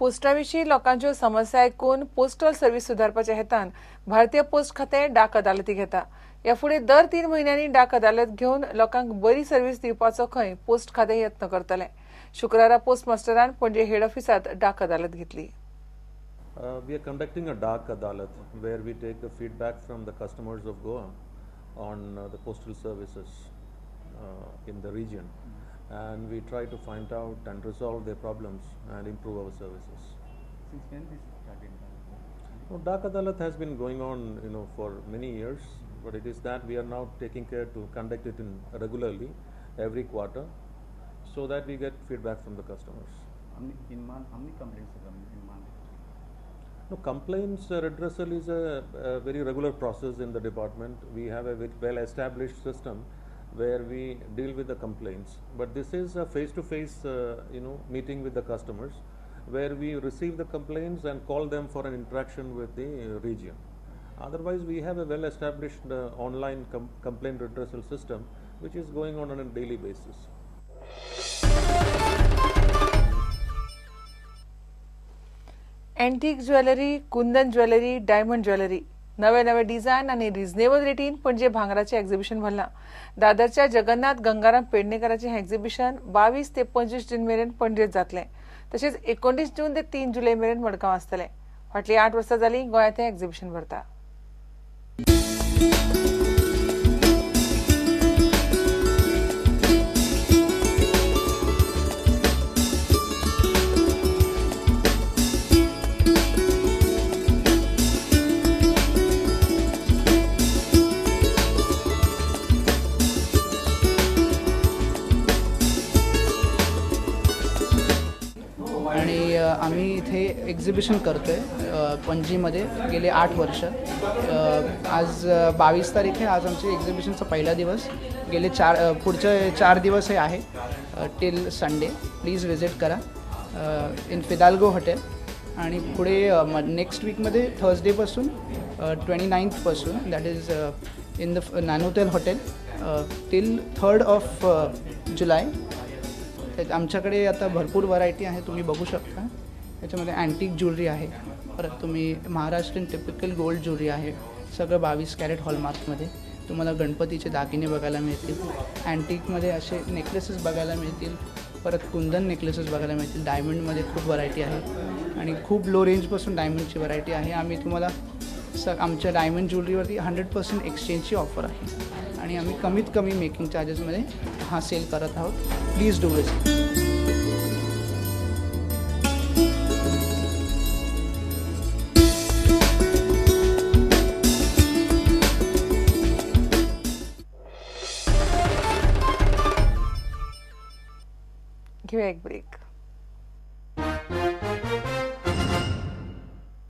पोस्टा विशीं लोकांच्यो समस्या आयकून पोस्टल सर्वीस सुदारपाच्या हेतान भारतीय पोस्ट खातें डाक अदालती घेता. ह्या फुडें दर 3 म्हयन्यांनी डाक अदालत घेवन लोकांक बरी सर्वीस दिवपाचो खंय पोस्ट खातें यत्न करतलें. शुक्रारा पोस्ट मास्टरान पणजे हेड ऑफिसांत डाक अदालत घेतली. We are conducting a Dak Adalat where we take the feedback from the customers of Goa on the postal services in the region, and we try to find out and resolve their problems and improve our services. Since when this started? Well, Dak Adalat has been going on, you know, for many years, but it is that we are now taking care to conduct it in regularly every quarter, so that we get feedback from the customers. How many complaints are coming in month? No, complaints redressal is a very regular process in the department. We have a well established system where we deal with the complaints, but this is a face-to-face meeting with the customers, where we receive the complaints and call them for an interaction with the region. Otherwise, we have a well-established online complaint redressal system, which is going on a daily basis. Antique jewellery, kundan jewellery, diamond jewellery नवे नवे design आनी reasonable रेटीन पणजे भांगराचें exhibition भरलां. दादरच्या Jagannath Gangaram पेडणेकराचें हें exhibition 22 ते 25 जून मेरेन पणजेत जातलें. तशेंच 19 जून ते 3 जुलय मेरेन मडगांव आसतलें. फाटलीं 8 वर्सां जालीं गोंयांत हें एक्झिबिशन भरता. आणि आम्ही इथे एक्झिबिशन करतो आहे पणजीमध्ये गेले 8 वर्ष. आज 22 तारीख आहे. आज आमचे एक्झिबिशनचा पहिला दिवस. गेले पुढचे 4 दिवस हे आहे टिल संडे. प्लीज विजिट करा इन फिदाल्गो हॉटेल. आणि पुढे next वीकमध्ये थर्सडेपासून 29thपासून that is in the Nanotel hotel till 3rd of July. आमच्याकडे आता भरपूर व्हरायटी आहे, तुम्ही बघू शकता. त्याच्यामध्ये अँटिक ज्वेलरी आहे, परत तुम्ही महाराष्ट्रीयन टिपिकल गोल्ड ज्वेलरी आहे, सगळं 22 कॅरेट हॉलमार्कमध्ये. तुम्हाला गणपतीचे दागिने बघायला मिळतील, अँटिकमध्ये असे नेकलेसेस बघायला मिळतील, परत कुंदन नेकलेसेस बघायला मिळतील. डायमंडमध्ये खूप व्हरायटी आहे आणि खूप लो रेंजपासून डायमंडची व्हरायटी आहे. आम्ही तुम्हाला आमच्या डायमंड ज्वेलरीवरती 100% एक्सचेंजची ऑफर आहे आणि आम्ही कमीत कमी मेकिंग चार्जेसमध्ये हा सेल करत आहोत. Please do visit. घेऊया एक ब्रेक.